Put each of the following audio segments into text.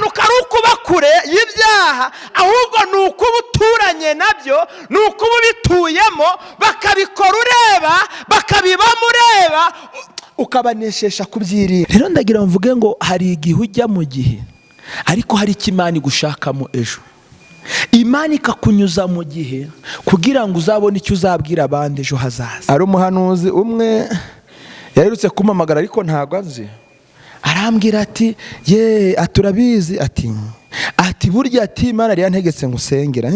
Gukiranuka ari ukuba kure y'ibyaha, ahubwo ni ukuba uturanye nabyo, ni ukuba ubituyemo, bakabikora ureba, bakabibamo ureba, ukabaneshesha kubyirinda. Rero ndagira mvuge ngo hari igihe ujya mu gihe, ariko hari icyo Imana igushakamo ejo. Imana ikakunyuza mu gihe kugira ngo uzabone icyo uzabwira abandi ejo hazaza. Hari umuhanuzi umwe yaherutse kumpamagara, ariko ntabwo azi. Arambwira ati: "Ye, aturabizi," ati: "Burya," ati, "Imana yari yantegetse ngo usengere,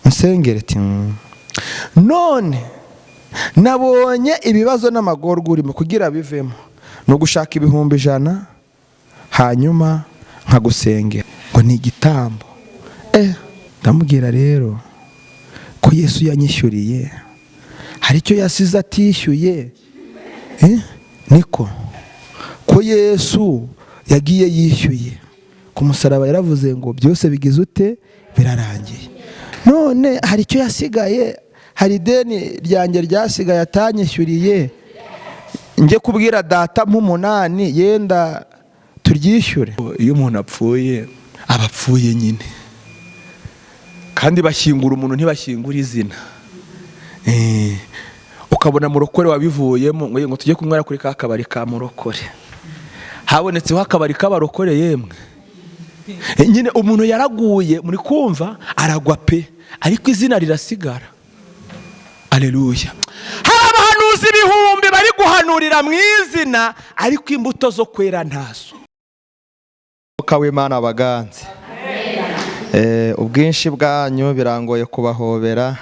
usengere," ati: "None nabonye ibibazo n'amagorwa urimo, kugira bivemo ni ugushaka 100,000, hanyuma nkagusengera ngo ni igitambo." Ndamubwira rero ko Yesu yanyishyuriye, hari icyo yasize atishyuye? Niko ko Yesu yagiye yishyuye ku musaraba, yaravuze ngo byose bigize ute? Birarangiye. None hari icyo yasigaye? Hari ideni ryanjye ryasigaye atanyishyuriye, njye kubwira data nk'umunani yenda turyishyure? Iyo umuntu apfuye, aba apfuye nyine, kandi bashyingura umuntu, ntibashyingura izina. Ukabona murokore wabivuyemo ngo tujye kunywera kuri ka kabari ka murokore. Habonetseho akabari k'abarokore yemwe. Nyine umuntu yaraguye, muri kumva, aragwa pe, ariko izina rirasigara. Aleluya! Hari abahanuzi ibihumbi bari guhanurira mu izina, ariko imbuto zo kwera ntazo. Umwuka w'Imana baganze. Ubwinshi bwanyu birangoye kubahobera,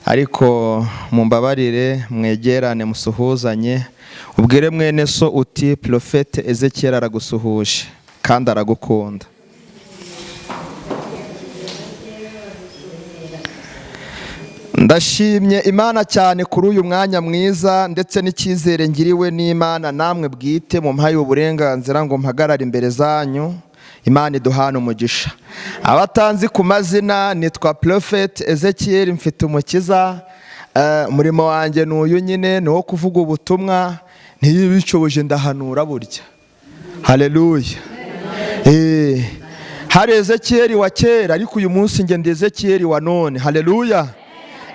ariko mumbabarire mwegerane, musuhuzanye, ubwire mwene so uti: "Porofete Ezekiel aragusuhuje kandi aragukunda." Ndashimye Imana cyane kuri uyu mwanya mwiza ndetse n'icyizere ngiriwe n'Imana namwe bwite mumpaye uburenganzira ngo mpagarare imbere zanyu. Imana iduhane umugisha. Abatanzi ku mazina, nitwa Porofete Ezekiel mfite umukiza. Umurimo wanjye ni uyu nyine, ni uwo kuvuga ubutumwa. Ntibishoboje, ndahanura burya. Haleluya! Hari Ezekiel wa kera, ariko uyu munsi njye ndi Ezekiel wa none. Haleluya!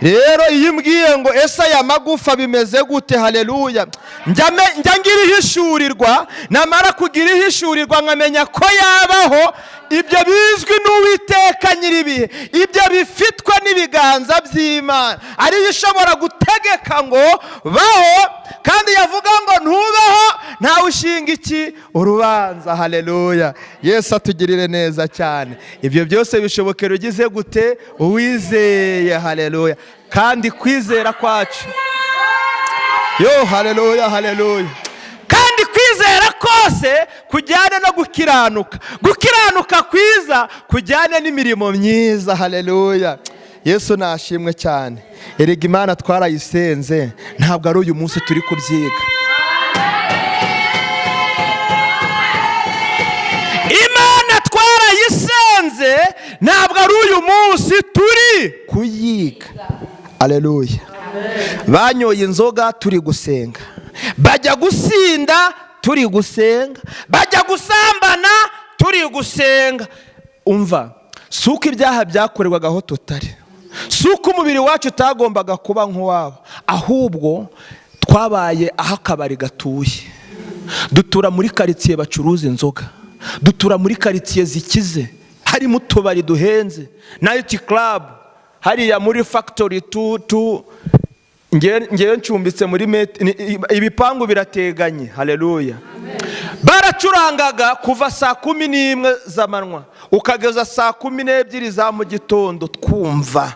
Rero iyo umbwiye ngo: "Ese aya magufa bimeze gute?" Haleluya, njya ngira ihishurirwa, namara kugira ihishurirwa nkamenya ko yabaho. Ibyo bizwi n'Uwiteka nyir'ibihe, ibyo bifitwe n'ibiganza by'Imana, ariyo ishobora gutegeka ngo baho, kandi yavuga ngo ntubeho, ntawe ushinga iki? Urubanza. Haleluya! Yesu atugirire neza cyane. Ibyo byose bishobokera ugize gute? Uwizeye. Haleluya! Kandi kwizera kwacu, yo, haleluya, haleluya, Kandi kwizera kose kujyane no gukiranuka, gukiranuka kwiza kujyane n'imirimo myiza. Haleluya! Yesu nashimwe cyane. Erega Imana twarayisenze, ntabwo ari uyu munsi turi kubyiga. Imana twarayisenze, ntabwo ari uyu munsi turi kuyiga. Aleluya! Banyoye inzoga turi gusenga, bajya gusinda turi gusenga, bajya gusambana turi gusenga. Umva, si uko ibyaha byakorerwaga aho tutari, si uko umubiri wacu utagombaga kuba nk'uwabo, ahubwo twabaye aho akabari gatuye. Dutura muri karitsiye bacuruza inzoga, dutura muri karitsiye zikize, harimo utubari duhenze, night club hariya muri Factory tu. Ngewe ncumbitse muri ibipangu birateganye. Haleluya! Baracurangaga kuva saa 11 z'amanywa ukageza saa 12 za mu gitondo, twumva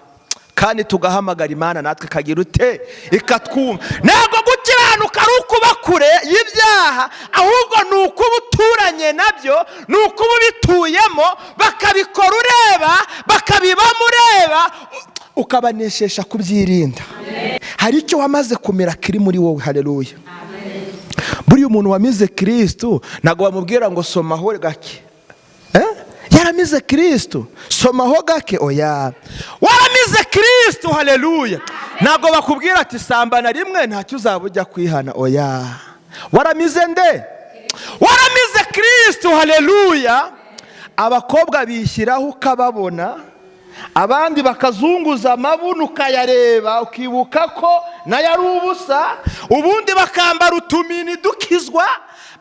kandi tugahamagara Imana, natwe ikagira ute? Ikatwumva. Ntabwo gukiranuka ari ukuba kure y'ibyaha, ahubwo ni ukuba uturanye nabyo, ni ukuba ubituyemo, bakabikora ureba, bakabibamo ureba, ukabaneshesha kubyirinda. Hari icyo wamaze kumera kiri muri wowe. Haleluya! Buriya umuntu wamize Kirisitu, ntabwo bamubwira ngo somaho gake. Yaramize Kirisitu, somaho gake, oya. Waramize Kirisitu, haleluya, ntabwo bakubwira ati: "Sambana rimwe, ntacyo uzaba ujya kwihana," oya. Waramize nde? Waramize Kirisitu. Haleluya! Abakobwa bishyiraho ukababona, abandi bakazunguza amabuno ukayareba ukibuka ko nayo ari ubusa, ubundi bakambara utumini dukizwa,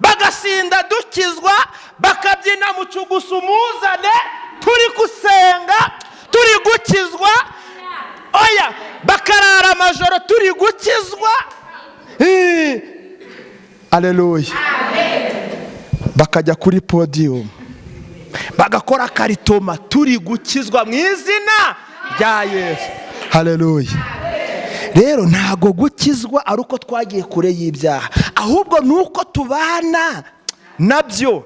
bagasinda dukizwa, bakabyina mucugusa umuzane, turi gusenga turi gukizwa, oya bakarara amajoro turi gukizwa. Aleluya. Bakajya kuri podiyumu bagakora karitoma turi gukizwa mu izina rya Yesu. Haleluya. Rero ntago gukizwa ari uko twagiye kure y'ibyaha, ahubwo ni uko tubana nabyo.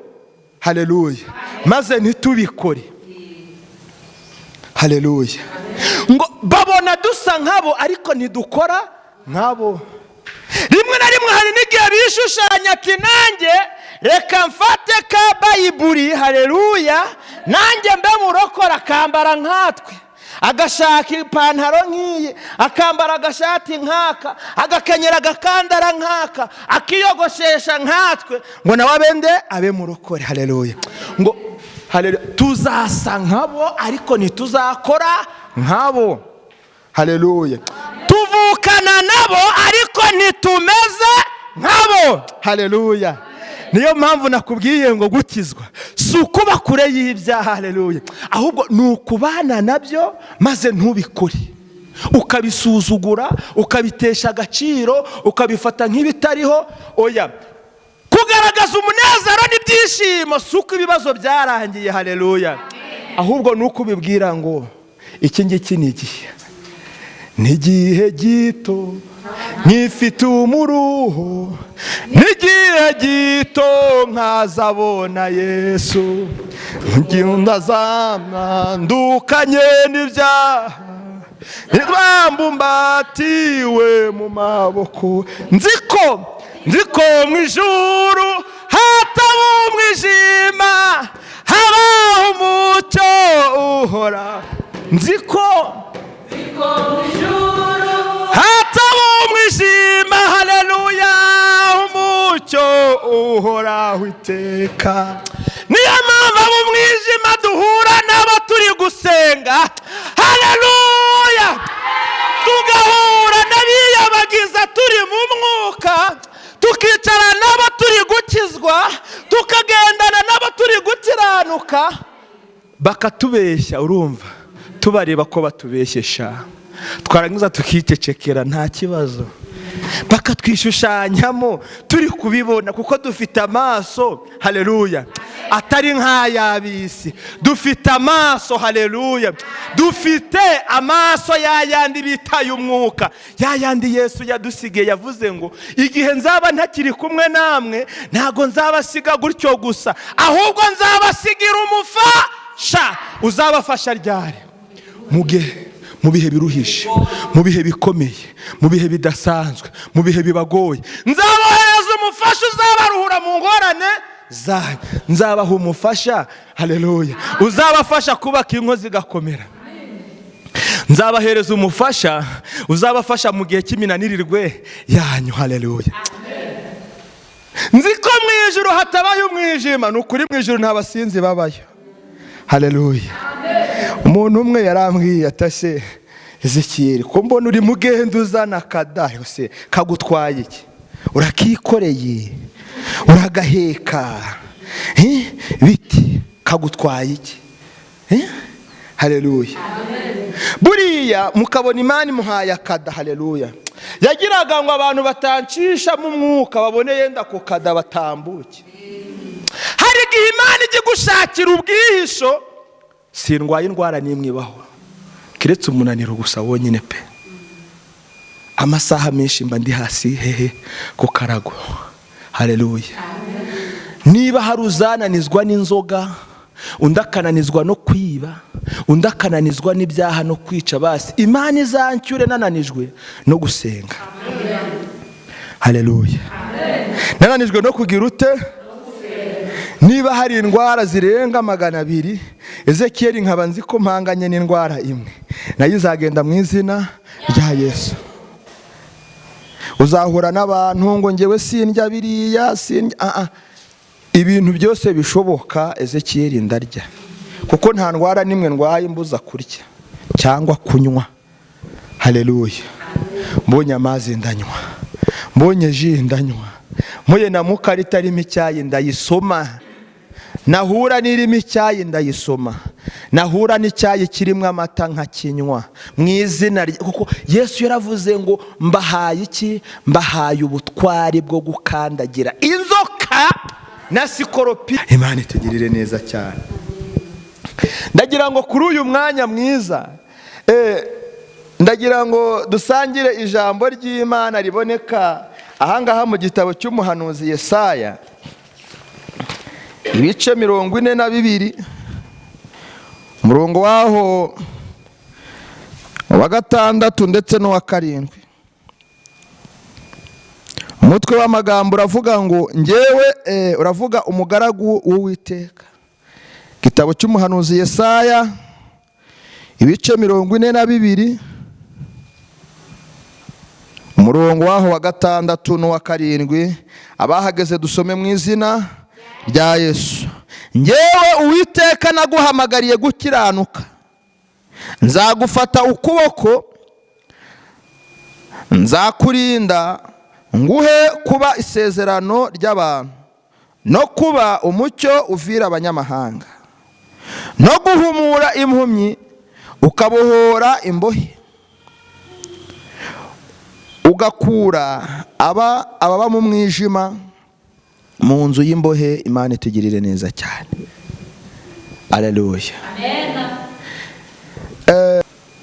Haleluya. Maze ntitubikore. Haleluya. Ngo babona dusa nkabo ariko ntidukora nkabo. Rimwe na rimwe hari n'igihe bishushanya ati nanjye reka mfate ka bayiburi, haleluya, nanjye mbe murokora, akambara nkatwe, agashaka ipantaro nk'iyi, akambara agashati nk'aka, agakenyera agakandara nk'aka, akiyogoshesha nkatwe, ngo nawe abende abe murokore. Haleluya. Ngo haleluya, tuzasa nkabo ariko ntituzakora nkabo. Haleluya. Tuvukana nabo ariko ntitumeze nkabo. Haleluya. Niyo mpamvu nakubwiye ngo gukizwa si ukuba kure y'ibyaha, haleluya, ahubwo ni ukubana nabyo maze ntubikore, ukabisuzugura, ukabitesha agaciro, ukabifata nk'ibitariho. Oya, kugaragaza umunezero n'ibyishimo si uko ibibazo byarangiye, haleluya, ahubwo ni uko ubibwira ngo iki ngiki ni igihe, ni igihe gito nkifite umuruho, n'igihe gito nkazabona Yesu, ndazamandukanye n'ibyaha, ntibambumbatiwe mu maboko, nziko mu ijuru hataba umwijima, habaho umucyo uhora, nziko hataba umwijima, haleluya, umucyo uhoraho iteka. Niyo mpamvu abo umwijima duhura nabo turi gusenga, haleluya, tugahura n'abiyabagiza turi mu mwuka, tukicara nabo turi gukizwa, tukagendana nabo turi gukiranuka, bakatubeshya, urumva tubareba ko batubeshyesha, twarangiza tukicecekera nta kibazo, bakatwishushanyamo turi kubibona kuko dufite amaso, haleluya, atari nk'ay'ab'isi, dufite amaso, haleluya, dufite amaso yayandi bita y'umwuka, yayandi Yesu yadusigaye. Yavuze ngo igihe nzaba ntakiri kumwe namwe ntago nzabasiga gutyo gusa, ahubwo nzabasigira umufasha. Uzabafasha ryari? Mu bihe biruhije, mu bihe bikomeye, mu bihe bidasanzwe, mu bihe bibagoye, nzabohereza umufasha uzabaruhura mu ngorane zanyu. Nzabaha umufasha, haleluya, uzabafasha kubaka ingo zigakomera. Nzabahereza umufasha uzabafasha mu gihe cy'iminanirirwe yanyu, haleluya. Nzi ko mu ijuru hatabaye umwijima, ni ukuri mu ijuru nta basinzi babayo, haleluya. Umuntu umwe yarambwiye atase Ezekiyeli, ko mbona uri mugenda uzana akadayo se kagutwaye iki? Urakikoreye, uragaheka, biti kagutwaye iki? Haleluya. Buriya mukabona Imana imuhaye akada, haleluya, yagiraga ngo abantu batancishamo umwuka babone yenda ku kada batambuke. Hari igihe Imana ijya igushakira ubwihisho. Sindwaye indwara n'imwe ibaho keretse umunaniro gusa wonyine pe. Amasaha menshi mba ndi hasi hehe ku karago, haleluya. Niba hari uzananizwa n'inzoga, undi akananizwa no kwiba, undi akananizwa n'ibyaha no kwica, basi Imana izancyure nananijwe no gusenga, haleluya. Nananijwe no kugira ute? Niba hari indwara zirenga 200, Ezekiyeli nkaba nzi ko mpanganye n'indwara imwe, nayo izagenda mu izina rya Yesu. Uzahura n'abantu ngo ngewe sindya biriya, sindya ibintu byose bishoboka, Ezekiyeli ndarya. Kuko nta ndwara n'imwe ndwaye imbuza kurya cyangwa kunywa. Haleluya. Mbonye amazi ndanywa, mbonye ji ndanywa, mpuye na mukara itarimo icyayi ndayisoma, nahura n'irimo icyayi ndayisoma, nahura n'icyayi kirimo amata nkakinywa mu izina rye. Kuko Yesu yaravuze ngo mbahaye iki? Mbahaye ubutwari bwo gukandagira inzoka na sikoropi. Imana itugirire neza cyane. Ndagira ngo kuri uyu mwanya mwiza, ndagira ngo dusangire ijambo ry'Imana riboneka ahangaha mu gitabo cy'umuhanuzi Yesaya, ibice 42, umurongo waho wa 6 ndetse n'uwa 7. Umutwe w'amagambo uravuga ngo njyewe, uravuga umugaragu w'Uwiteka. Igitabo cy'umuhanuzi Yesaya, ibice 42, umurongo waho wa 6 n'uwa 7. Abahageze dusome mu izina rya Yesu. Njyewe Uwiteka naguhamagariye gukiranuka, nzagufata ukuboko, nzakurinda, nguhe kuba isezerano ry'abantu, no kuba umucyo uvira abanyamahanga, no guhumura impumyi ukabohora imbohe, ugakura ababa mu mwijima mu nzu y'imbohe. Imana itugirire neza cyane. Haleluya.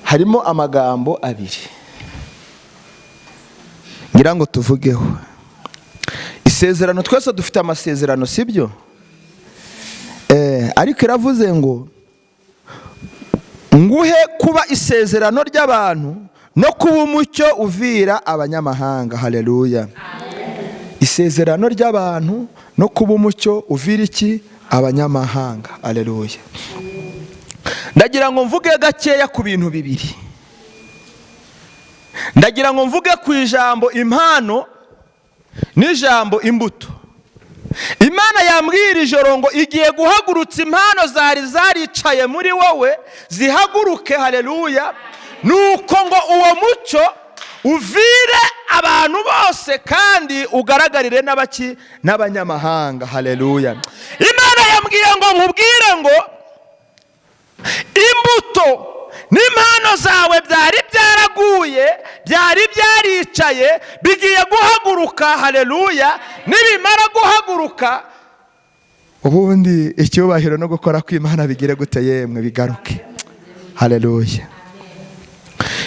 Harimo amagambo abiri ngira ngo tuvugeho. Isezerano, twese dufite amasezerano, sibyo? Ariko iravuze ngo nguhe kuba isezerano ry'abantu no kuba umucyo uvira abanyamahanga. Haleluya. Isezerano ry'abantu no kuba umucyo uvira iki? Abanyamahanga. Haleluya. Ndagira ngo mvuge gakeya ku bintu bibiri. Ndagira ngo mvuge ku ijambo impano n'ijambo imbuto. Imana yambwira ijoro ngo igiye guhagurutsa impano zari zaricaye muri wowe zihaguruke. Haleluya. Nuko ngo uwo mucyo uvire abantu bose kandi ugaragarire n'abaki? N'abanyamahanga. Haleluya. Imana yambwiye ngo nkubwire ngo imbuto n'impano zawe byari byaraguye, byari byaricaye, bigiye guhaguruka. Haleluya. Nibimara guhaguruka, ubundi icyubahiro no gukora kw'Imana bigire gute yemwe? Bigaruke. Haleluya.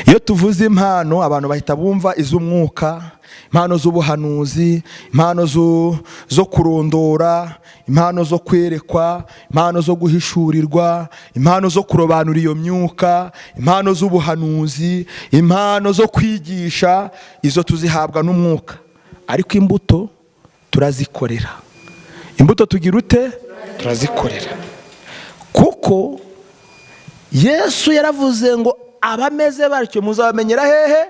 Iyo tuvuze impano, abantu bahita bumva iz'umwuka, impano z'ubuhanuzi, impano zo kurondora, impano zo kwerekwa, impano zo guhishurirwa, impano zo kurobanura iyo myuka, impano z'ubuhanuzi, impano zo kwigisha. Izo tuzihabwa n'umwuka, ariko imbuto turazikorera. Imbuto tugira ute? Turazikorera. Kuko Yesu yaravuze ngo abameze batyo muzabamenyera hehe?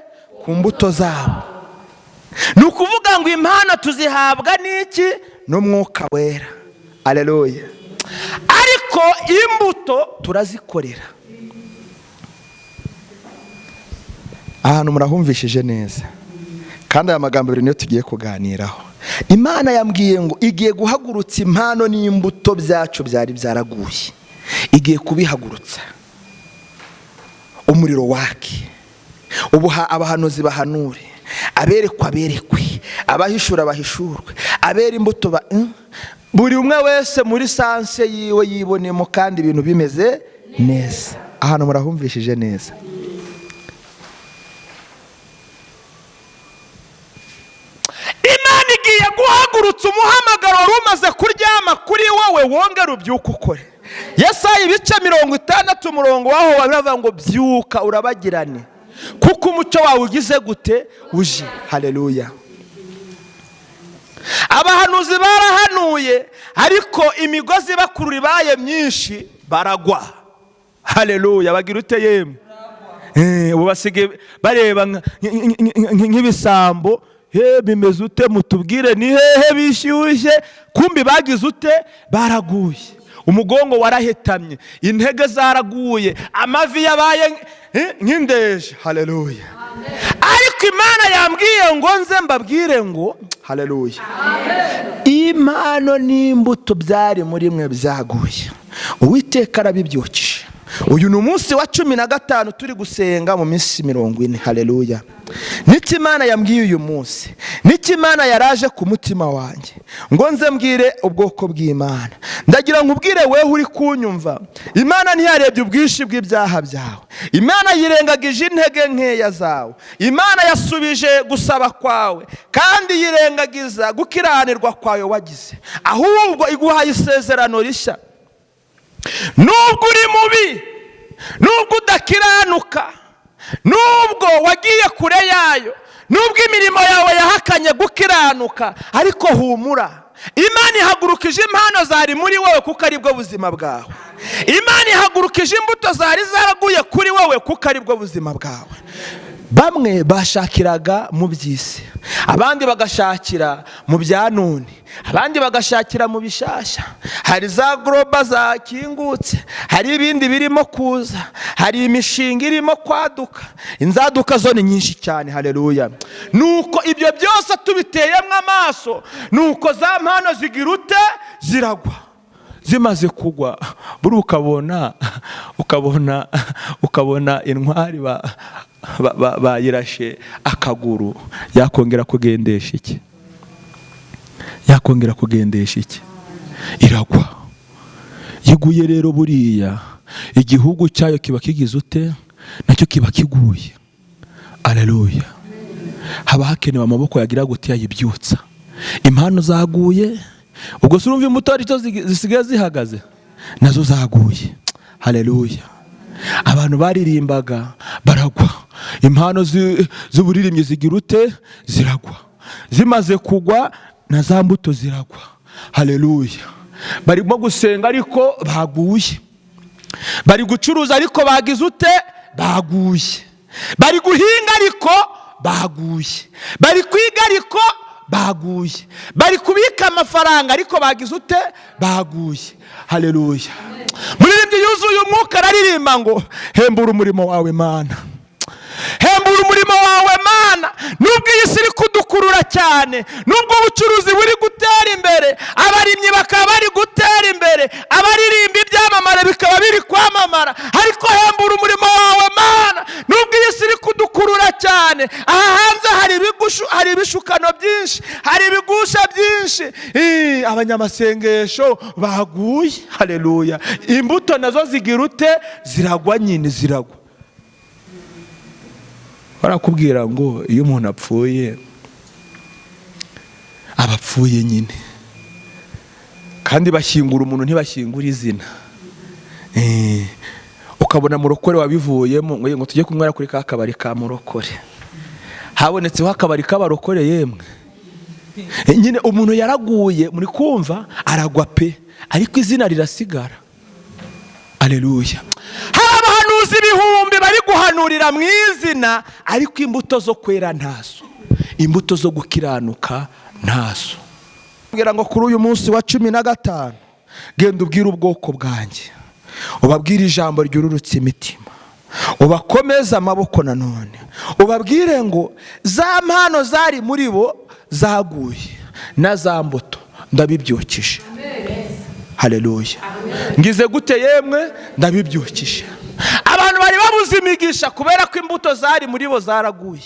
Ku mbuto zabo. Ni ukuvuga ngo impano tuzihabwa n'iki? N'umwuka wera. Aleluya. Ariko imbuto turazikorera. Ahantu murahumvishije neza, kandi aya magambo abiri niyo tugiye kuganiraho. Imana yambwiye ngo igiye guhagurutsa impano n'imbuto byacu byari byaraguye, igiye kubihagurutsa umuriro wake. Ubu abahanuzi bahanure, aberekwa berekwe, abahishura bahishurwe, abera imbuto buri umwe wese muri sanse yiwe yibonemo, kandi ibintu bimeze neza. Ahantu murahumvishije neza. Imana igiye guhagurutsa umuhamagaro wari umaze kuryama kuri wowe, wongere ubyuke ukore. Yesaya ibice 60 umurongo waho baravuga ngo byuka urabagirane, kuko umucyo wawe ugize gute? Uje. Haleluya. Abahanuzi barahanuye, ariko imigozi bakurura ibaye myinshi baragwa. Haleluya. Bagira ute yemwe? Ubu basigaye bareba nk'ibisambo. He bimeze ute? Mutubwire ni hehe bishyushye? Kumbi bagize ute? Baraguye. Umugongo warahetamye, intege zaraguye, amavi yabaye nk'indeje. Haleluya. Ariko Imana yambwiye ngo nze mbabwire ngo haleluya, impano n'imbuto byari muri mwe byaguye, Uwiteka arabibyukije. Uyu ni umunsi wa 15 turi gusenga mu minsi 40. Haleluya. N'icyo Imana yambwiye uyu munsi, n'icyo Imana yaraje ku mutima wanjye ngo nze mbwire ubwoko bw'Imana, ndagira ngo ubwire wewe uri kunyumva, Imana ntiyarebye ubwinshi bw'ibyaha byawe, Imana yirengagije intege nkeya zawe, Imana yasubije gusaba kwawe kandi yirengagiza gukiranirwa kwawe wagize, ahubwo iguhaye isezerano rishya. Nubwo uri mubi, nubwo udakiranuka, nubwo wagiye kure yayo, nubwo imirimo yawe yahakanye gukiranuka, ariko humura, Imana ihagurukije impano zari muri wowe kuko aribwo buzima bwawe. Imana ihagurukije imbuto zari zaraguye kuri wowe kuko aribwo buzima bwawe. Bamwe bashakiraga mu by'isi, abandi bagashakira mu bya none, abandi bagashakira mu bishasha. Hari za global zakingutse, hari ibindi birimo kuza, hari imishinga irimo kwaduka, inzaduka zo ni nyinshi cyane. Haleluya. Nuko ibyo byose tubiteyemo amaso, nuko za mpano zigira ute? Ziragwa. Zimaze kugwa, buri ukabona intwari bayirashe akaguru, yakongera kugendesha iki? Yakongera kugendesha iki? Iragwa. Yiguye rero, buriya igihugu cyayo kiba kigize ute? Nacyo kiba kiguye. Aleluya. Haba hakenewe amaboko yagira gute? Yayibyutsa. Impano zaguye, ubwo se urumva imbuto arizo zisigaye zihagaze, nazo zaguye. Haleluya. Abantu baririmbaga baragwa, impano z'uburirimbyi zigira ute? Ziragwa. Zimaze kugwa, na za mbuto ziragwa. Haleluya. Barimo gusenga ariko baguye, bari gucuruza ariko bagize ute? Baguye. Bari guhinga ariko baguye, bari kwiga ariko baguye, bari kubika amafaranga ariko bagize ute? Baguye. Haleluya. Muririmbyi yuzuye umwuka araririmba ngo hembura umurimo wawe Mana, hembura umurimo wawe Mana. Nubwo iyi si iri kudukurura cyane, nubwo ubucuruzi buri gutera imbere, abarimyi bakaba bari gutera imbere, abaririmba ibyamamare bikaba biri kwamamara, ariko hembura umurimo wawe Mana. Nubwo iyi si iri kudukurura cyane, aha hanze hari ibishukano byinshi, hari ibigusha byinshi, abanyamasengesho baguye. Haleluya. Imbuto nazo zigira ute? Ziragwa nyine, ziragwa. Barakubwira ngo iyo umuntu apfuye aba apfuye nyine, kandi bashyingura umuntu ntibashyingura izina. Ukabona murokore wabivuyemo ngo tujye kunywera kuri ka kabari ka murokore, habonetseho akabari k'abarokore. Yemwe nyine umuntu yaraguye, muri kumva aragwa pe, ariko izina rirasigara. Aleluya. Hari abahanuzi ibihumbi bari guhanurira mu izina, ariko imbuto zo kwera ntazo, imbuto zo gukiranuka ntazo. Kugira ngo kuri uyu munsi wa 15 genda ubwire ubwoko bwanjye, ubabwire ijambo ryururutse imitima, ubakomeze amaboko, nanone ubabwire ngo za mpano zari muri bo zaguye na za mbuto ndabibyukije. Haleluya. Ngize gute yemwe? Ndabibyukije. Abantu bari babuze imigisha kubera ko imbuto zari muri bo zaraguye,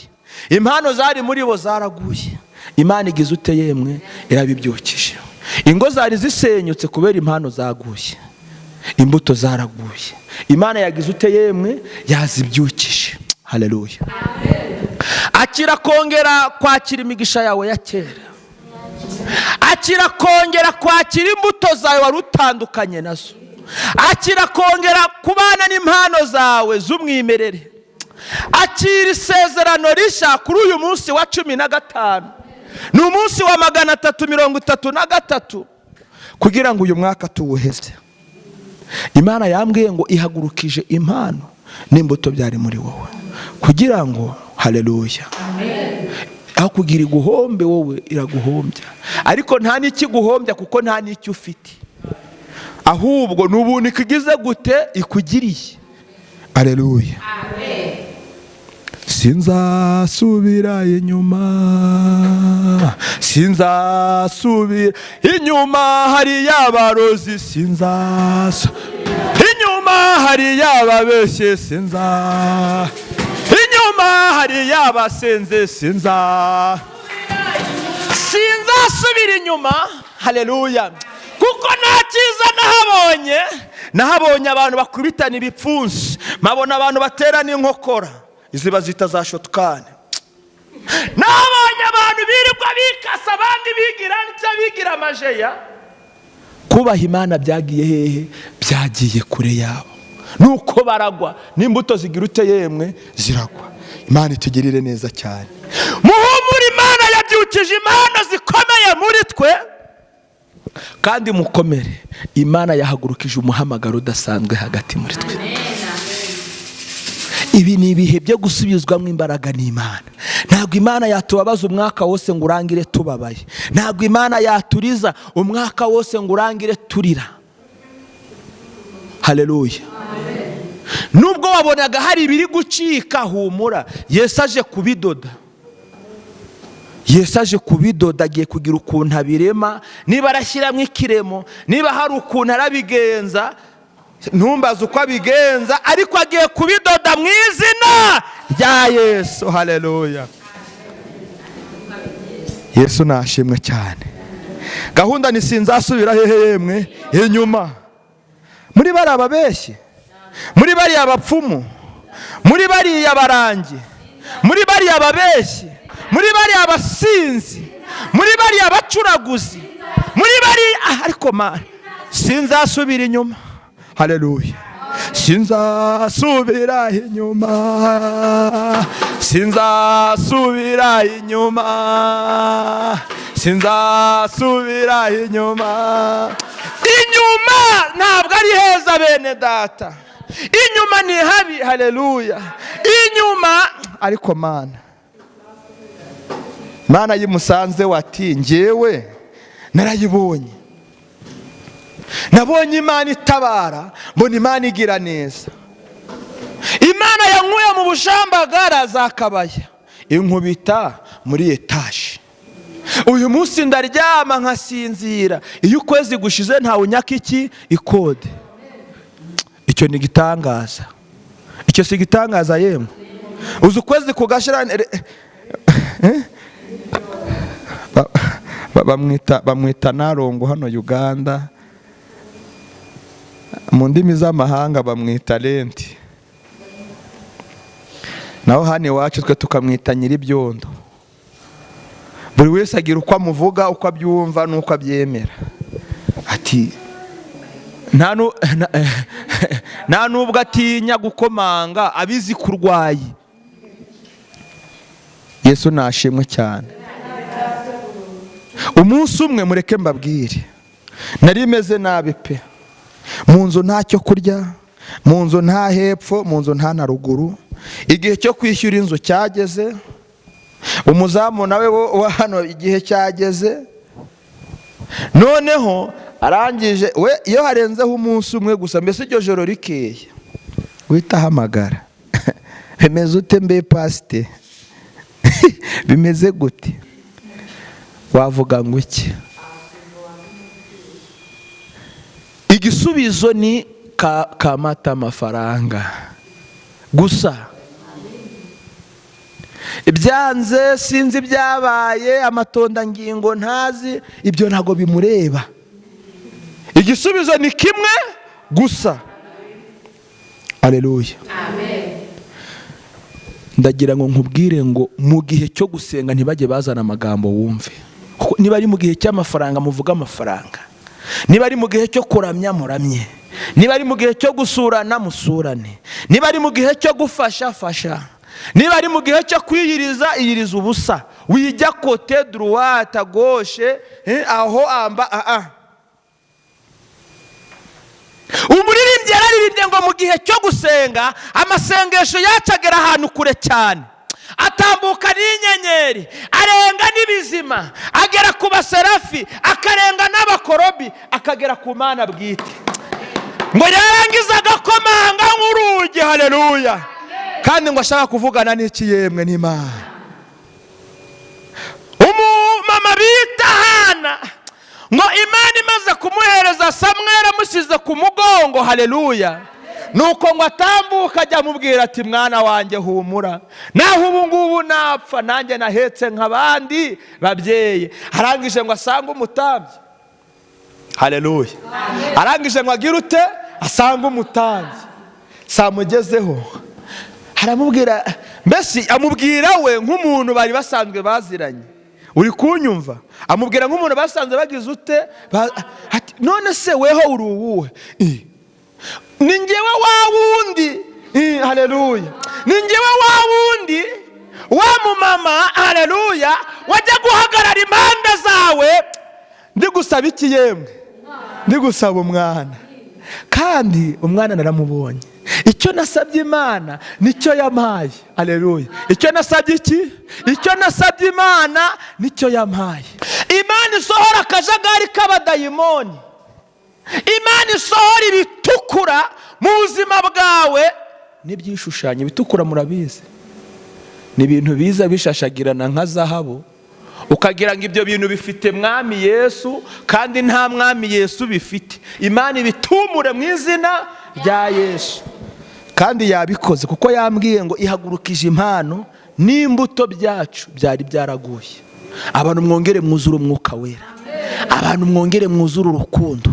impano zari muri bo zaraguye. Imana igize ute yemwe? Irabibyukije. Ingo zari zisenyutse kubera impano zaguye, imbuto zaraguye. Imana yagize ute yemwe? Yazibyukije. Haleluya. Akira kongera kwakira imigisha yawe ya kera, akira kongera kwakira imbuto zawe wari utandukanye nazo, akira kongera kubana n'impano zawe z'umwimerere. Akira isezerano rishya kuri uyu munsi wa 15, ni umunsi wa 333, kugira ngo uyu mwaka tuwuheze. Imana yambwiye ngo ihagurukije impano n'imbuto byari muri wowe, kugira ngo haleluya, aho kugira iguhombe wowe iraguhombya, ariko nta n'ikiguhombya kuko nta n'icyo ufite. Ahubwo ni ubuntu ikugize gute? Ikugiriye. Aleluya. Sinzasubira inyuma, sinzasubira inyuma, hariya abarozi, sinzasubira inyuma, hariya ababeshye, sinza inyuma, hariya abasenze, sinzasubira inyuma. Haleluya. Kuko nta cyiza nahabonye. Nahabonye abantu bakubitana ibipfunsi, mpabona abantu baterana inkokora, izi bazita za shotgun. Nahabonye abantu birirwa bikasa, abandi bigira ntya, bigira amajeya. Kubaha Imana byagiye hehe? Byagiye kure yabo. Nuko baragwa n'imbuto zigira ute yemwe? Ziragwa. Imana itugirire neza cyane. Muhumure, Imana yabyukije impano zikomeye muri twe. Kandi mukomere, Imana yahagurukije umuhamagaro udasanzwe hagati muri twe. Ibi ni ibihe byo gusubizwamo imbaraga n'Imana. Ntabwo Imana yatubabaza umwaka wose ngo urangire tubabaye. Ntabwo Imana yaturiza umwaka wose ngo urangire turira. Haleluya. Nubwo wabonaga hari ibiri gucika, humura, Yesu aje kubidoda. Yesu aje kubidoda, agiye kugira ukuntu abirema. Niba arashyiramo ikiremo, niba hari ukuntu arabigenza, ntumbaze uko abigenza, ariko agiye kubidoda mu izina rya Yesu. Haleluya. Yesu nashimwe cyane. Gahunda ni sinzasubira hehe yemwe? Inyuma. Muri bariya babeshyi, muri bariya bapfumu, muri bariya barangi, muri bariya babeshyi, muri bariya basinzi, muri bariya bacuraguzi, muri bariya, ariko mana, sinzasubira inyuma. Haleluya. Sinzasubira inyuma, sinzasubira inyuma, sinzasubira inyuma. Inyuma ntabwo ari heza, bene data, inyuma ni habi. Haleluya. Inyuma, ariko mana, Mana yimusanze wati njyewe narayibonye. Nabonye Imana itabara, mbona Imana igira neza. Imana yankuye mu bushambagara za Kabaya, inkubita muri etaje. Uyu munsi ndaryama nkasinzira. Iyo ukwezi gushize ntawe unyaka iki? Ikode. Icyo ni igitangaza. Icyo si igitangaza yemwe? Uzi ukwezi kugashira, eh? Bamwita narongo hano Uganda, mu ndimi z'amahanga bamwita rent, naho hano iwacu twe tukamwita nyir'ibyondo. Buri wese agira uko amuvuga, uko abyumva n'uko abyemera. Ati nta nubwo atinya gukomanga, abizi kurwayi. Yesu nashimwe cyane. Umunsi umwe, mureke mbabwire, nari meze nabi pe. Mu nzu nta cyo kurya, mu nzu nta hepfo, mu nzu nta na ruguru. Igihe cyo kwishyura inzu cyageze, umuzamu nawe wa hano igihe cyageze. Noneho arangije we, iyo harenzeho umunsi umwe gusa, mbese iryo joro rikeye, guhita ahamagara: "Bimeze ute mbe pasite? Bimeze gute?" Wavuga ngo iki? Igisubizo ni kamata amafaranga gusa. Ibyanze sinzi ibyabaye, amatondangingo ntazi, ibyo ntabwo bimureba. Igisubizo ni kimwe gusa. Aleluya. Ndagira ngo nkubwire ngo mu gihe cyo gusenga ntibajye bazana amagambo, wumve. Kuko niba ari mu gihe cy'amafaranga, muvuge amafaranga. Niba ari mu gihe cyo kuramya, muramye. Niba ari mu gihe cyo gusurana, musurane. Niba ari mu gihe cyo gufasha, fasha. Niba ari mu gihe cyo kwiyiriza, iyiriza ubusa. Wijya côté droite, gauche, aho amba ah ah. Umuririmbyi yararirimbye ngo mu gihe cyo gusenga amasengesho yacu agera ahantu kure cyane, atambuka n'inyenyeri, arenga n'ibizima, agera ku baserafi, akarenga n'abakorobi, akagera ku Mana bwite. Ngo yarangiza agakomanga nk'urugi, haleluya, kandi ngo ashaka kuvugana n'iki yemwe? N'Imana. Umumama bita Hana, ngo Imana imaze kumuhereza Samweli, amushyize ku mugongo, haleluya, nuko ngo atambuka ajya amubwira ati: "Mwana wanjye, humura, naho ubu ngubu napfa, nanjye nahetse nk'abandi babyeyi." Arangije ngo asange umutambyi, haleluya. Arangije ngo agire ute? Asange umutambyi. Samugezeho aramubwira, mbese amubwira we nk'umuntu bari basanzwe baziranye, uri kunyumva? Amubwira nk'umuntu basanzwe bagize ute? Ati: "None se weho uri uwuhe?" "Ni ngewe wa wundi." Haleluya. "Ni ngewe wa wundi, wa mumama, haleluya, wajya guhagarara impande zawe ndi gusaba iki yemwe? Ndi gusaba umwana, kandi umwana naramubonye. Icyo nasabye Imana nicyo yampaye." Haleluya. Icyo nasabye iki? Icyo nasabye Imana nicyo yampaye. Imana isohora akajagari k'abadayimoni, Imana isohora ibitukura mu buzima bwawe n'ibyishushanyo. Ibitukura murabizi, ni ibintu biza bishashagirana nka zahabu, ukagira ngo ibyo bintu bifite Mwami Yesu, kandi nta Mwami Yesu bifite. Imana ibitumure mu izina rya Yesu. Kandi yabikoze, kuko yambwiye ngo ihagurukije impano n'imbuto byacu byari byaraguye. Abantu mwongere mwuzure Umwuka Wera, abantu mwongere mwuzure urukundo,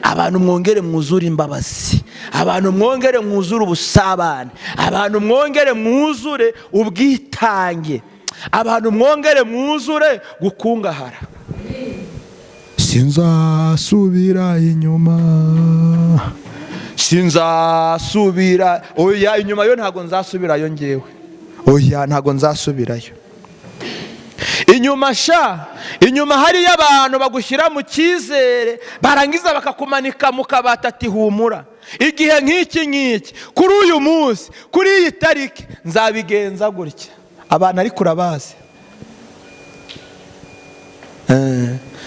abantu mwongere mwuzure imbabazi, abantu mwongere mwuzure ubusabane, abantu mwongere mwuzure ubwitange, abantu mwongere mwuzure gukungahara. Sinzasubira inyuma, sinzasubira, oya, inyuma yo ntabwo nzasubirayo ngewe, oya, ntabwo nzasubirayo inyuma sha. Inyuma hariyo abantu bagushyira mu cyizere, barangiza bakakumanika mu kabati, ati: "Humura, igihe nk'iki ngiki, kuri uyu munsi, kuri iyi tariki, nzabigenza gutya." Abantu ariko urabazi,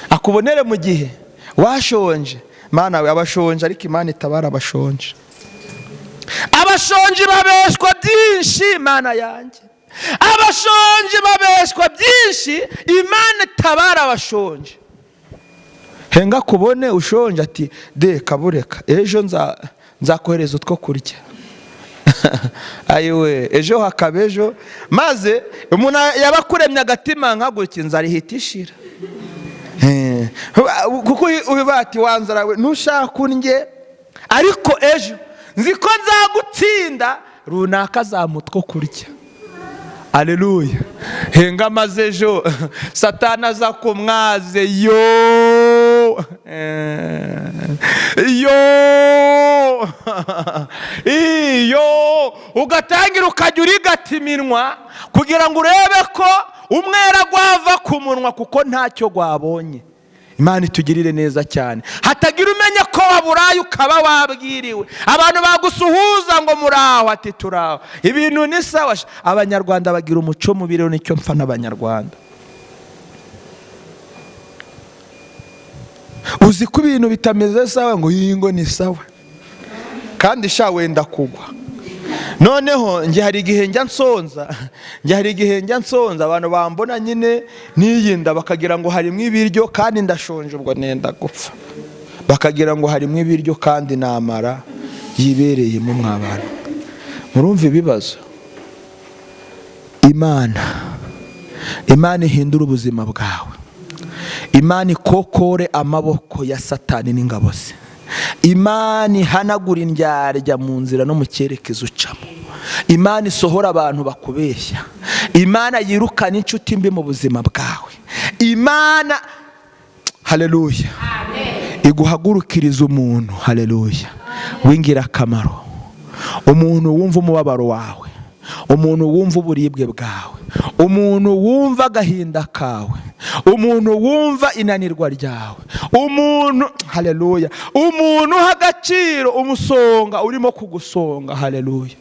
akubonere mu gihe washonje. Mana we, abashonje, ariko Imana itabara abashonje. Abashonje babeshwa byinshi, Mana yanjye, abashonje babeshwa byinshi. Imana itabara abashonje. Henga kubone ushonje, ati: "De kabureka, ejo nzakohereza utwo kurya." Ayiwe, ejo hakaba ejo, maze umuntu yaba akuremye agatima nka gutya, inzara ihita ishira. Kuko uba ati: "Wanzara we, ntushaka undye, ariko ejo nzi ko nzagutsinda, runaka azampa kurya." Aleluya. Henga maze ejo Satana aza kumwaze yo yo iyo, ugatangira ukajya urigata iminwa kugira ngo urebe ko umwera gwava ku munwa, kuko ntacyo gwabonye. Imana itugirire neza cyane. Hatagira umenya ko waburaye ukaba wabwiriwe. Abantu bagusuhuza ngo: "Muraho?" Ati: "Turaho, ibintu ni sawa." Abanyarwanda bagira umuco mubi rero, nicyo mpfa n'Abanyarwanda. Uzi ko ibintu bitameze sawa, ngo iyi ngo ni sawa, kandi sha wenda kugwa. Noneho njye hari igihe njya nsonza, njye hari igihe njya nsonza, abantu bambona nyine niyinda bakagira ngo harimo ibiryo, kandi ndashonje, ubwo nenda gupfa, bakagira ngo harimo ibiryo kandi namara yibereyemo. Mwabana murumva ibibazo. Imana, Imana ihindura ubuzima bwawe, Imana ikokore amaboko ya Satani n'ingabo ze, Imana ihanagura indyarya mu nzira no mu cyerekezo ucamo, Imana isohora abantu bakubeshya, Imana yirukana inshuti mbi mu buzima bwawe, Imana, haleluya, iguhagurukiriza umuntu, haleluya, w'ingirakamaro, umuntu wumva umubabaro wawe, umuntu wumva uburibwe bwawe, umuntu wumva agahinda kawe, umuntu wumva inanirwa ryawe, umuntu, haleluya, umuntu uha agaciro umusonga urimo kugusonga. Haleluya.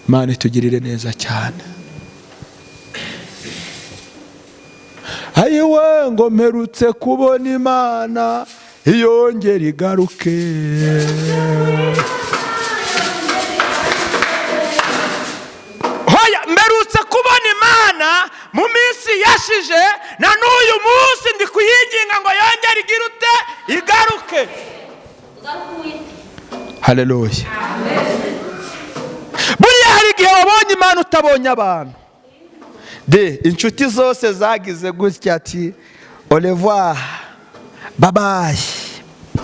Imana itugirire neza cyane. Ayiwe, ngo mperutse kubona Imana Iyongere igaruke. Hoya, mperutse kubona Imana mu minsi yashije, na n'uyu munsi ndi kuyinginga ngo yongere igire ute? Igaruke. Haleluya. Buriya hari igihe wabonye Imana utabonye abantu. De inshuti zose zagize gutya ati au revoir, bye bye,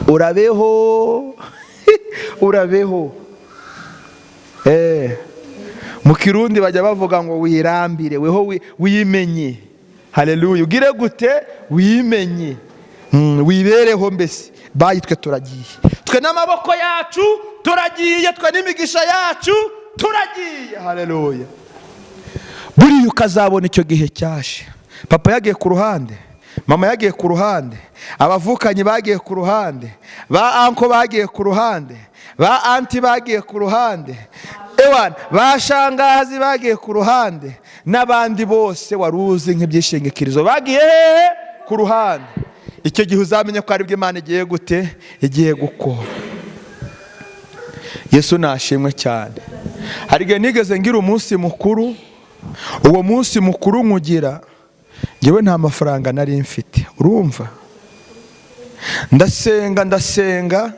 urabeho, urabeho. Mu Kirundi bajya bavuga ngo wirambire, weho wimenye. Haleluya. Ugire gute? Wimenye, wibereho mbese. Bayi, twe turagiye, twe n'amaboko yacu turagiye, twe n'imigisha yacu turagiye. Haleluya. Buriya ukazabona icyo gihe cyaje, papa yagiye ku ruhande, mama yagiye ku ruhande, abavukanyi bagiye ku ruhande, ba anko bagiye ku ruhande, ba anti bagiye ku ruhande, ewana ba shangazi bagiye ku ruhande, n'abandi bose wari uzi nk'ibyishingikirizo bagiye hehe? Ku ruhande. Icyo gihe uzamenye ko aribwo Imana igiye gute? Igiye gukora. Yesu nashimwe cyane. Hari igihe nigeze ngira umunsi mukuru, uwo munsi mukuru nkugira ngewe nta mafaranga nari mfite, urumva? Ndasenga, ndasenga.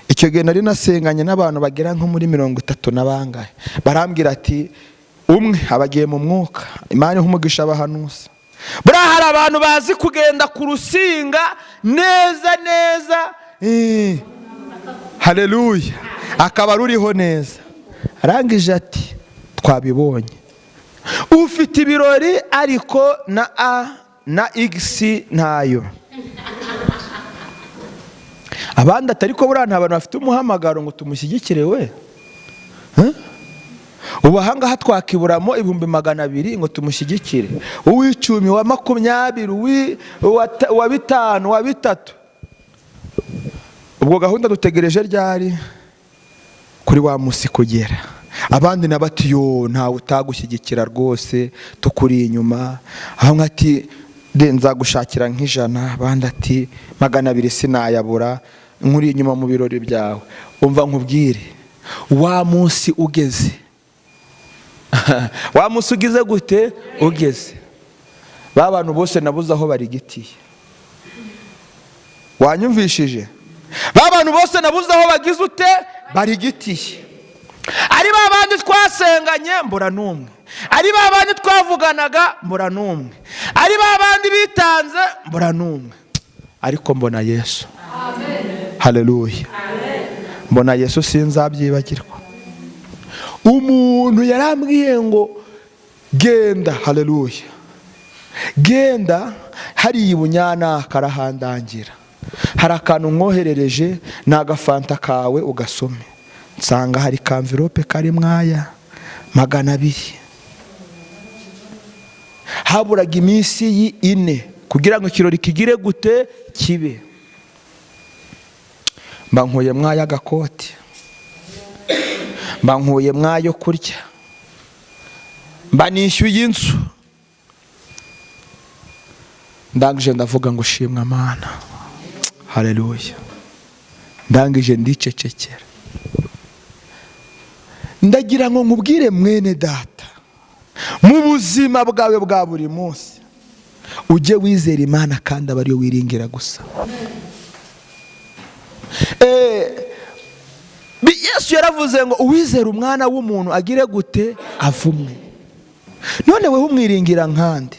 Icyo gihe nari nasenganye n'abantu bagera nko muri 30 na bangahe, barambwira ati umwe abagiye mu mwuka, Imana iha umugisha abahanuzi. Buriya hari abantu bazi kugenda ku rusinga neza neza, haleluya, akaba ruriho neza. Arangije ati twabibonye, ufite ibirori ariko na A na X ntayo. Abandi atari ko buriya nta bantu bafite umuhamagaro ngo tumushyigikire we. Ubu ahangaha twakiburamo 200,000 ngo tumushyigikire, uw'icumi, wa 20, uwa 5, uwa 3. Ubwo gahunda dutegereje ryari? Kuri wa munsi kugera. Abandi nabati yo ntawe utagushyigikira rwose, tukuri inyuma. Aho ati de nzagushakira nk'ijana, abandi ati 200 sinayabura, nkuri inyuma mu birori byawe. Umva nkubwire, wa munsi ugeze, wa munsi ugize gute? Ugeze, ba bantu bose nabuze aho barigitiye. Wanyumvishije? Ba bantu bose nabuze aho bagize ute? Barigitiye. Ari ba bandi twasenganye mbura n'umwe, ari ba bandi twavuganaga mbura n'umwe, ari ba bandi bitanze mbura n'umwe, ariko mbona Yesu. Haleluya. Mbona Yesu, sinzabyibagirwa. Umuntu yarambwiye ngo genda, haleluya, genda hariya ibunyana karahandangira, hari akantu nkoherereje, ni agafanta kawe ugasome. Nsanga hari kamvirope kari mwaya 200. Haburaga iminsi 4 kugira ngo ikirori kigire gute? Kibe. Mba nkuye mwaya agakoti, mba nkuye mwayo kurya, mba nishyuye inzu. Ndangije ndavuga ngo shimwa Mana, haleluya. Ndangije ndicecekera. Ndagira ngo nkubwire mwene data, mu buzima bwawe bwa buri munsi ujye wizera Imana kandi aba ariyo wiringira gusa. Yesu yaravuze ngo uwizera umwana w'umuntu agire gute? Avumwe. None weho umwiringira nkande?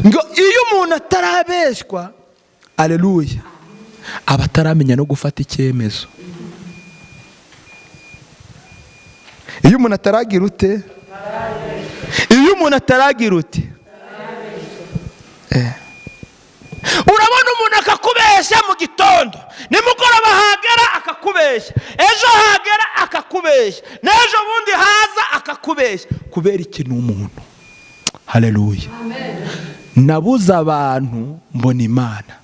Ngo iyo umuntu atarabeshywa, aleluya, aba ataramenya no gufata icyemezo. Iyo umuntu ataragira ute? Iyo umuntu ataragira ute? Urabona umuntu akakubeshya mu gitondo, nimugoroba hagera akakubeshya, ejo hagera akakubeshya, n'ejo bundi haza akakubeshya. Kubera iki? Ni umuntu. Haleluya. Nabuze abantu mbona Imana.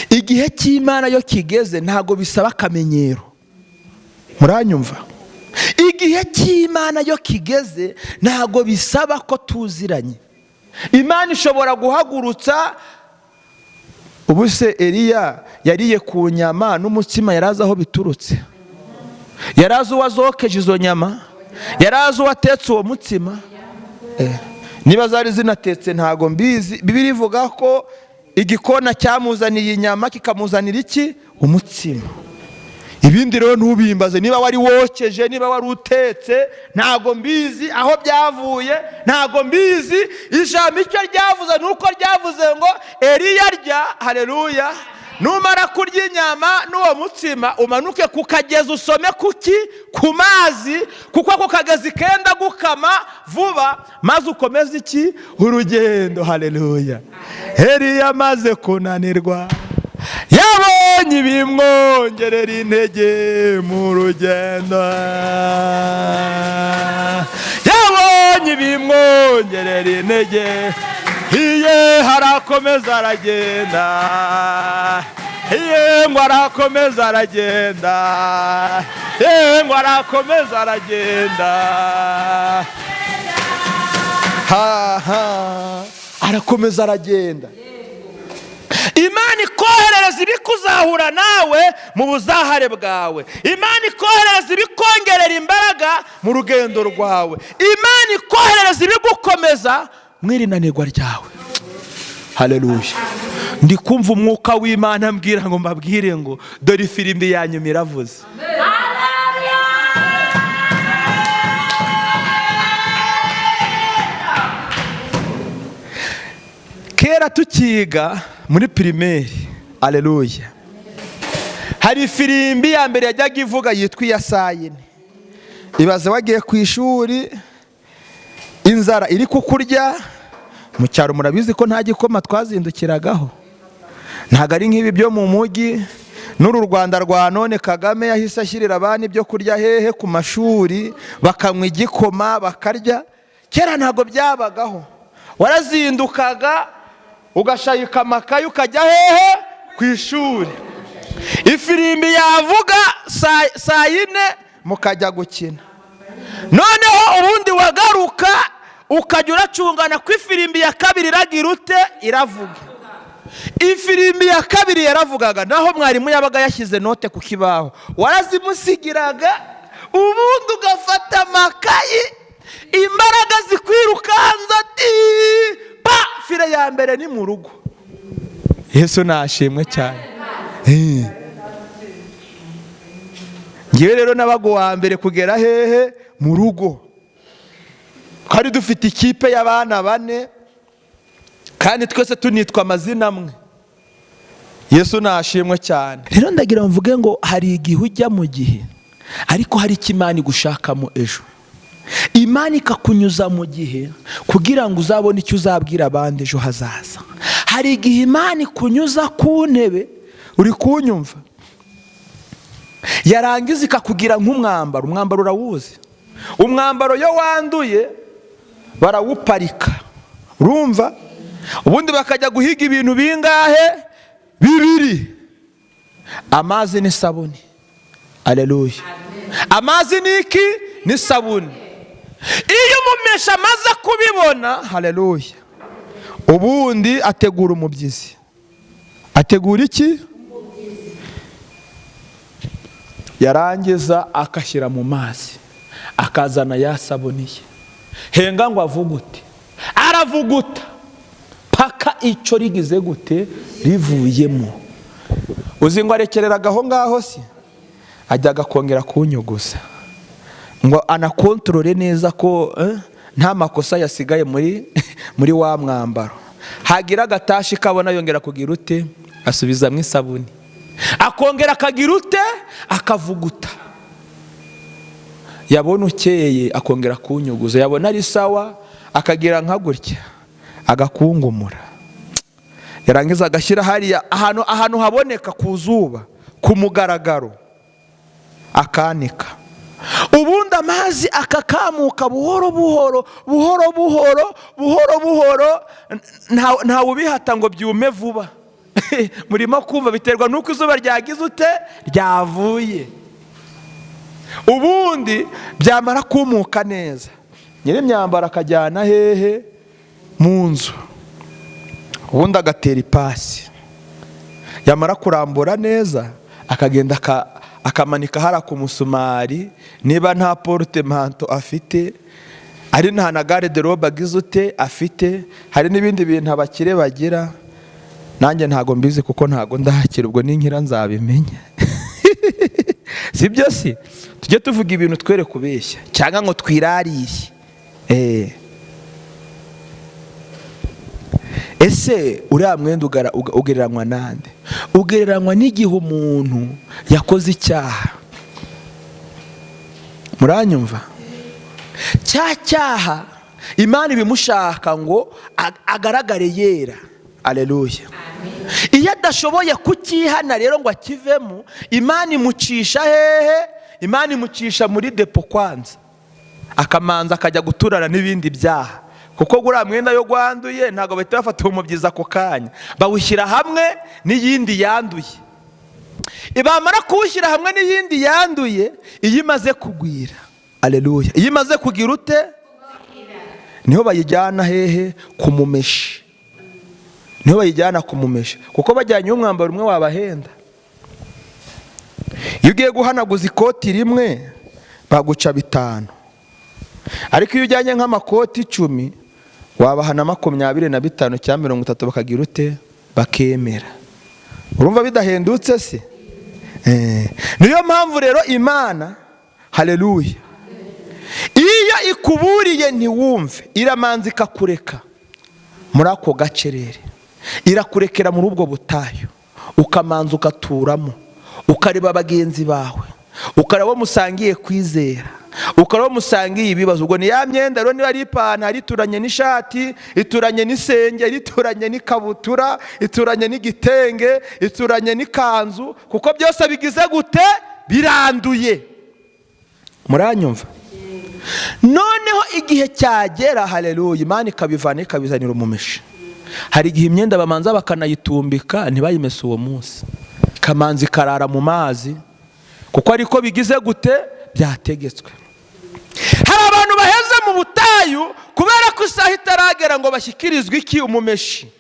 Igihe cy'Imana yo kigeze ntago bisaba akamenyero. Muranyumva? Igihe cy'Imana yo kigeze ntago bisaba ko tuziranye. Imana ishobora guhagurutsa Ubu se Eliya yariye ku nyama n'umutsima, yari azi aho biturutse? Yari azi uwazokeje izo nyama? Yari azi uwatetse uwo mutsima? Niba zari zinatetse ntago mbizi. Bibiliya ivuga ko igikona cyamuzaniye inyama, kikamuzanira iki? Umutsima. Ibindi rero ntubimbaze, niba wari wokeje, niba wari utetse, ntago mbizi aho byavuye, ntago mbizi. Ijambo icyo ryavuze ni uko ryavuze ngo Eliya arya. Haleluya! Numara kurya inyama n'uwo mutsima, umanuke ku kagezi, usome kuki? Ku mazi, kuko ako kagezi kenda gukama vuba, maze ukomeze iki? Urugendo. Haleluya! Eliya amaze kunanirwa, yabonye ibimwongerera intege mu rugendo, yabonye ibimwongerera intege, iye harakomeza aragenda, iye ngo arakomeza aragenda, iye ngo arakomeza aragenda, ha ha, arakomeza aragenda. Imana ikoherereza ibikuzahura nawe mu buzahare bwawe. Imana ikoherereza ibikongerera imbaraga mu rugendo rwawe. Imana ikoherereza ibigukomeza mu irinanirwa ryawe. Haleluya! Ndi kumva umwuka w'Imana ambwira ngo mbabwire ngo dore ifirimbi ya nyuma iravuze. Kera tukiga muri primaire, aleluya, hari ifirimbi ya mbere yajyaga ivuga yitwa iya saa yine. Ibaze wagiye ku ishuri, inzara iri kukurya. Mu cyaro murabizi ko nta gikoma twazindukiragaho, ntabwo ari nk'ibi byo mu mujyi n'uru Rwanda rwa none. Kagame yahise ashyirira abana ibyo kurya hehe? Ku mashuri, bakanywa igikoma, bakarya. Kera ntabwo byabagaho, warazindukaga ugashayika amakaye, ukajya hehe? Ku ishuri. Ifirimbi yavuga saa yine, mukajya gukina. Noneho ubundi wagaruka ukajya uracungana ko ifirimbi ya kabiri iragira ute? Iravuga. Ifirimbi ya kabiri yaravugaga, naho mwarimu yabaga yashyize note ku kibaho, warazimusigiraga, ubundi ugafata amakayi, imbaraga zikwirukanza ti pa, fire ya mbere ni mu rugo. Yesu nashimwe cyane. Ngewe rero nabaga uwa mbere kugera hehe? Mu rugo. Twari dufite ikipe y'abana bane, kandi twese tunitwa amazina amwe. Yesu nashimwe cyane. Rero ndagira mvuge ngo hari igihe ujya mu gihe, ariko hari icyo Imana igushakamo ejo. Imana ikakunyuza mu gihe kugira ngo uzabone icyo uzabwira abandi ejo hazaza. Hari igihe Imana ikunyuza ku ntebe, uri kunyumva, yarangiza ikakugira nk'umwambaro. Umwambaro urawuzi? Umwambaro iyo wanduye barawuparika, urumva, ubundi bakajya guhiga ibintu bingahe? Bibiri: amazi n'isabuni. Aleluya! Amazi ni iki? N'isabuni. Iyo umumesha amaze kubibona, haleluya, ubundi ategura umubyizi. Ategura iki? Yarangiza akashyira mu mazi, akazana ya sabuni ye, henga ngo avugute, aravuguta paka icyo rigize gute? Rivuyemo. Uzi ngo arekereraga aho ngaho se, ajyaga kongera kunyuguza ngo anakontorore neza ko nta makosa yasigaye muri wa mwambaro. Hagira agatashi kabona, yongera kugira ute? Asubizamo isabuni, akongera akagira ute? Akavuguta. Yabona ukeye, akongera kunyuguza, yabona ari sawa, akagira nka gutya agakungumura, yarangiza agashyira hariya ahantu haboneka ku zuba ku mugaragaro, akanika. Ubundi amazi akakamuka buhoro buhoro, buhoro buhoro, buhoro buhoro, ntawe ubihata ngo byume vuba. Murimo kumva? Biterwa n'uko izuba ryagize ute? Ryavuye. Ubundi byamara kumuka neza, nyir'imyambaro akajyana hehe? Mu nzu. Ubundi agatera ipasi. Yamara kurambura neza, akagenda akamanika hariya ku musumari. Niba nta portemanteau afite, ari nta na garde-robe agize ute afite, hari n'ibindi bintu abakire bagira, nanjye ntago mbizi kuko ntago ndahakira. Ubwo ninkira nzabimenya, si byo? Si tujye tuvuga ibintu twere kubeshya cyangwa ngo twirarire. Ese uriya mwenda ugereranywa nande? Ugereranywa n'igihe umuntu yakoze icyaha. Muranyumva? Cya cyaha Imana ibimushaka ngo agaragare yera. Aleluya! Iyo adashoboye kucyihana rero ngo akivemo, Imana imucisha hehe? Imana imucisha muri dépôt kwanza, akamanza akajya guturana n'ibindi byaha, kuko guriya mwenda yo gwanduye ntabwo bahita bafata umubyizi ako kanya, bawushyira hamwe n'iyindi yanduye. Bamara kuwushyira hamwe n'iyindi yanduye, iyo imaze kugwira, aleluya, iyo imaze kugira ute, niho bayijyana hehe? Ku mumeshi. Niho bayijyana ku mumeshi, kuko bajyanye umwambaro umwe wabahenda. Iyo ugiye guhanaguza ikoti rimwe baguca 5, ariko iyo ujyanye nk'amakoti 10 wabahana 25 cyangwa 30, bakagira ute? Bakemera. Urumva bidahendutse se? Niyo mpamvu rero Imana, haleluya, iyo ikuburiye ntiwumve, iramanza ikakureka muri ako gacerere, irakurekera muri ubwo butayu, ukamanza ugaturamo, ukareba bagenzi bawe, ukareba abo musangiye kwizera, ukareba abo musangiye ibibazo. Ubwo ni ya myenda rero, niba ari ipantaro ituranye n'ishati, ituranye n'isengeri, ituranye n'ikabutura, ituranye n'igitenge, ituranye n'ikanzu, kuko byose bigize gute? Biranduye. Muranyumva? Noneho igihe cyagera, haleluya, Imana ikabivana, ikabizanira umumeshi. Hari igihe imyenda bamanza bakanayitumbika, ntibayimese uwo munsi, ikamanza ikarara mu mazi, kuko ariko bigize gute? Byategetswe. Hari abantu baheze mu butayu kubera ko isaha itaragera ngo bashyikirizwe iki? Umumeshi.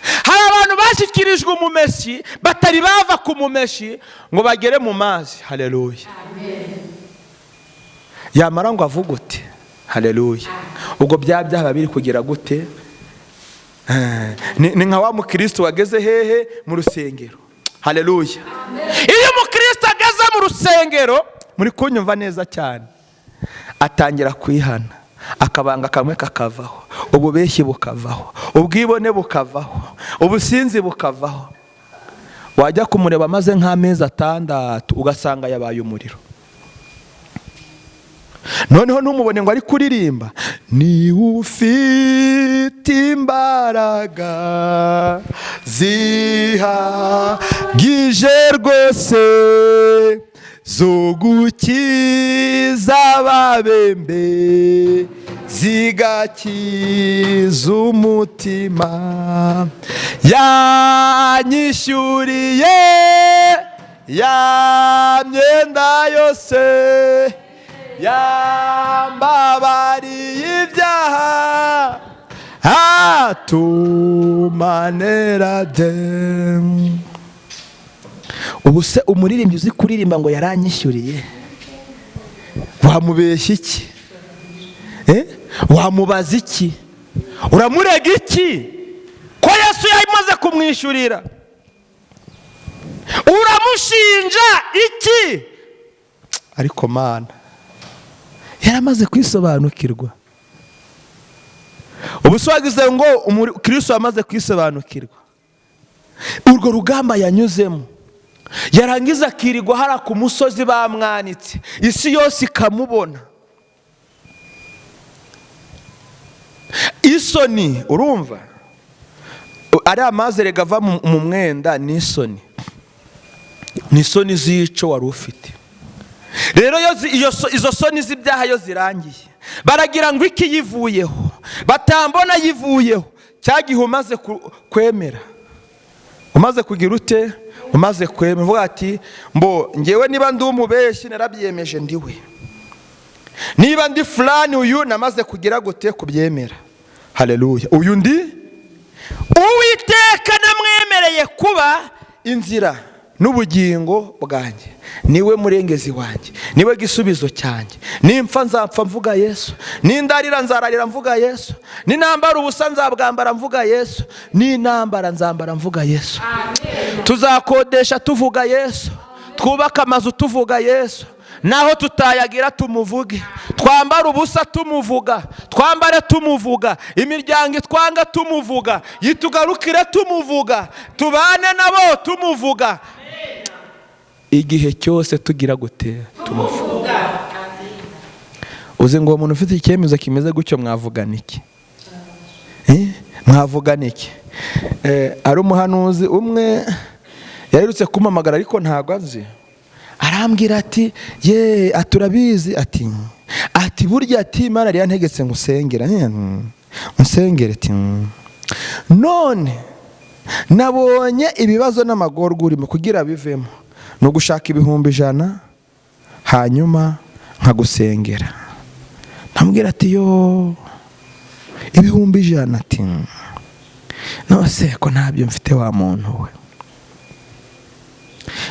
Hari abantu bashyikirijwe umumeshi batari bava ku mumeshi ngo bagere mu mazi. Haleluya! Yamara ngo avuge ute? Haleluya! Ubwo bya byaha biri kugira gute? Ni nka wa mukristo wageze hehe? Mu rusengero. Haleluya! Iyo umukristo ageze mu rusengero, muri kunyumva neza cyane, atangira kwihana, akabanga kamwe kakavaho, ububeshyi bukavaho, ubwibone bukavaho, ubusinzi bukavaho. Wajya kumureba amaze nk'amezi 6, ugasanga yabaye umuriro. Noneho ntumubone ngo ari kuririmba niba ufite imbaraga zihagije rwose zo gukiza ababembe, zigakiza umutima, yanyishyuriye ya myenda yose, yambabariye ibyaha, atumanera de. Ubu se umuririmbyi uzi kuririmba ngo yaranyishyuriye, wamubeshya iki? Wamubaza iki? Uramurega iki ko Yesu yamaze kumwishyurira? Uramushinja iki? Ariko Mana, yaramaze kwisobanukirwa. Ubu se wagize ngo umukristo yamaze kwisobanukirwa urwo rugamba yanyuzemo, yarangiza akirirwa hariya ku musozi bamwanitse, isi yose ikamubona, isoni? Urumva ariya mazi rega ava mu mwenda ni isoni, ni isoni z'ico wari ufite. Rero izo soni z'ibyaha iyo zirangiye, baragira ngo iki? Yivuyeho, batambona yivuyeho. Cya gihe umaze kwemera, umaze kugira ute? Umaze kwemera, uvuga ati: "Mbo ngewe niba ndi umubeshyi narabyemeje, ndiwe. Niba ndi fulani uyu, namaze kugira gute? Kubyemera." Haleluya! Uyu ndi Uwiteka namwemereye. Yambereye kuba inzira n'ubugingo bwanjye, niwe murengezi wanjye, niwe gisubizo cyanjye. Nimpfa nzapfa mvuga Yesu, nindarira nzararira mvuga Yesu, ninambara ubusa nzabwambara mvuga Yesu, ninambara nzambara mvuga Yesu. Tuzakodesha tuvuga Yesu, twubake amazu tuvuga Yesu, naho tutayagira tumuvuge, twambare ubusa tumuvuga, twambare tumuvuga, imiryango itwanga tumuvuga, yitugarukire tumuvuga, tubane nabo tumuvuga, igihe cyose tugira gute? Tumuvuga. Uzi ngo uwo muntu ufite icyemezo kimeze gutyo mwavugana iki? Mwavugana iki? Ari umuhanuzi umwe yaherutse kumpamagara, ariko ntabwo azi, arambwira ati: "Ye, aturabizi," ati "burya," ati "Imana yari yantegetse ngo usengere, usengere," ati "none nabonye ibibazo n'amagorwa urimo, kugira bivemo ni ugushaka 100,000, hanyuma nkagusengera." Ndamubwira ati: "Yo, 100,000?" Ati: "Nose ko ntabyo mfite wa muntu we?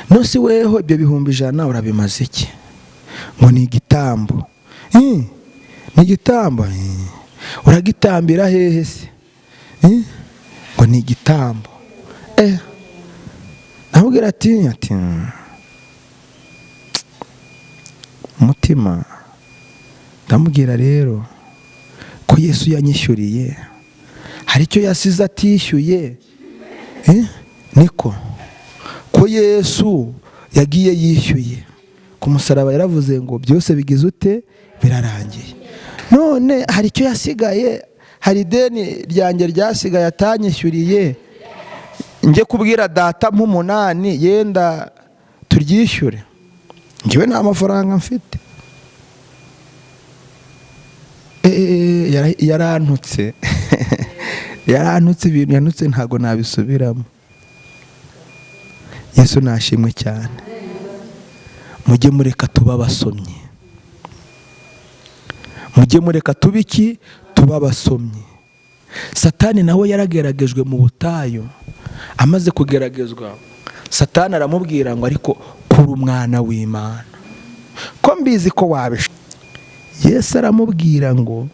Nose weho ibyo 100,000 urabimaze iki?" Ngo ni igitambo. Ni igitambo? Uragitambira hehe se? Ngo ni igitambo. Ndamubwira ati umutima, ndamubwira rero ko Yesu yanyishyuriye, hari icyo yasize atishyuye? Niko ko Yesu yagiye yishyuye ku musaraba, yaravuze ngo byose bigize ute? Birarangiye. None hari icyo yasigaye? Hari ideni ryanjye ryasigaye atanyishyuriye, njye kubwira data nk'umunani yenda turyishyure? Njyewe nta mafaranga mfite. Yarantutse, yarantutse, ibintu yanutse ntabwo nabisubiramo. Yesu nashimwe cyane. Mujye mureka tuba abasomyi, mujye mureka tuba iki? Tuba abasomyi. Satani nawe yarageragejwe mu butayu. Amaze kugeragezwa, Satani aramubwira ngo: "Ariko kuri umwana w'Imana, ko mbizi ko wabisha?" Yesu aramubwira ngo: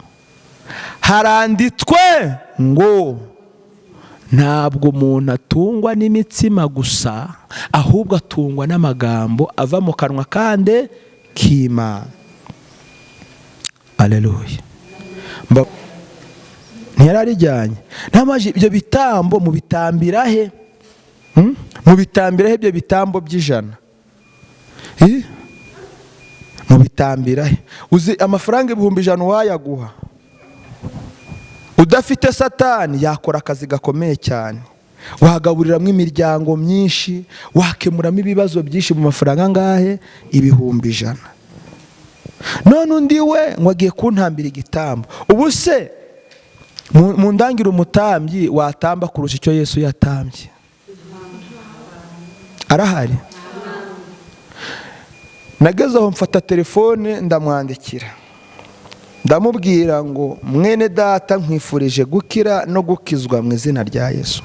"Haranditswe ngo ntabwo umuntu atungwa n'imitsima gusa, ahubwo atungwa n'amagambo ava mu kanwa kandi k'Imana." Aleluya! Ntiyararijyanye ntamaje. Ibyo bitambo mubitambira he? Mubitambira he ibyo bitambo by'ijana? Mubitambira he? Uzi amafaranga 100,000 wayaguha udafite Satani, yakora akazi gakomeye cyane, wagaburiramo imiryango myinshi, wakemuramo ibibazo byinshi mu mafaranga angahe? 100,000. None undi we ngo agiye kuntambira igitambo. Ubu se mu ndangire umutambyi watamba kurusha icyo Yesu yatambye arahari? Nageze aho mfata telefone ndamwandikira, ndamubwira ngo: "Mwene data, nkwifurije gukira no gukizwa mu izina rya Yesu."